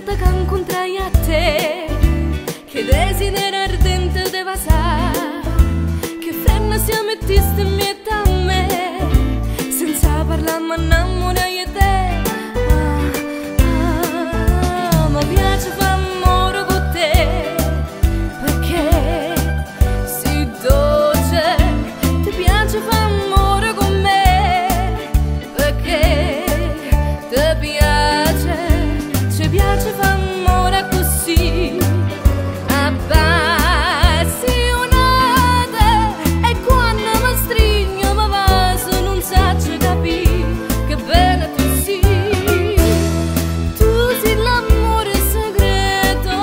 Contenta che incontrai a te, che desidero ardente de vasà, che frena si mettiste in mezzo a me, senza parlare ma innamorai di te. Ah, ah, mi piace fare amore con te, perché sei dolce, ti piace fare amore con me, perché ti piace, ci piace fare amore così, appassionata, e quando mi stringo mi vaso non saccio capire che bella tu sei. Tu sei l'amore segreto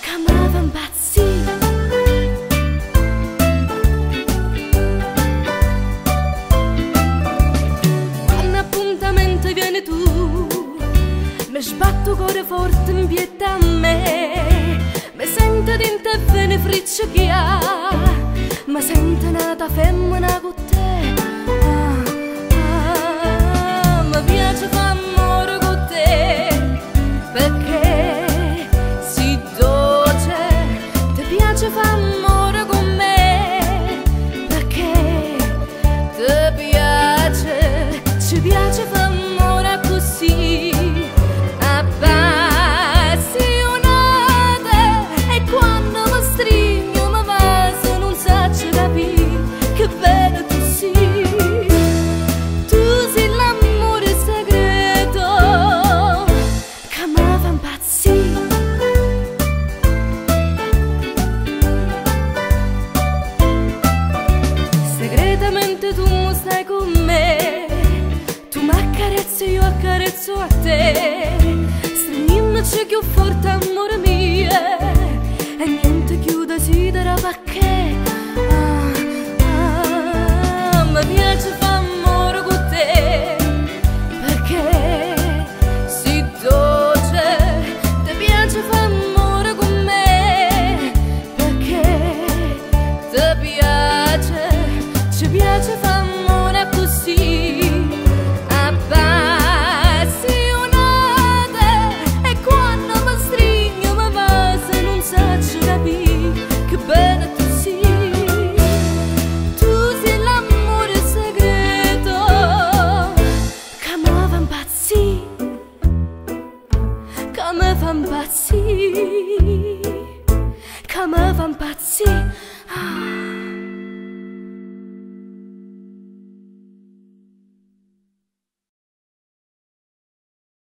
che mi fa impazzire. Quando appuntamento vieni tu, mi sbatto cuore forte in pietà a me, mi sento dentro e vene friccichia, mi sento nata femmina con te. Ah, ah, mi piace fare amore con te, perché sei dolce, ti piace fare amore con me, perché ti piace, ci piace fare amore così, appassionata, e quando mi stringo mi vaso non saccio capire che bella tu sei. Tu sei l'amore segreto che mi fa impazzire. Segretamente tu mi stai con me, tu mi accarezzi e io accarezzo a te, stringendoci più forte amore mio, e niente più desidera perché. Ah, ah, mi piace fare amore con te, perché sei dolce, ti piace fare amore con me, perché ti piace, ci piace fare amore così, appassionata, e quando mi stringo mi vaso non saccio capire che bella tu sei. Tu sei l'amore segreto che mi fa impazzire, che mi fa impazzire, che mi fa impazzire.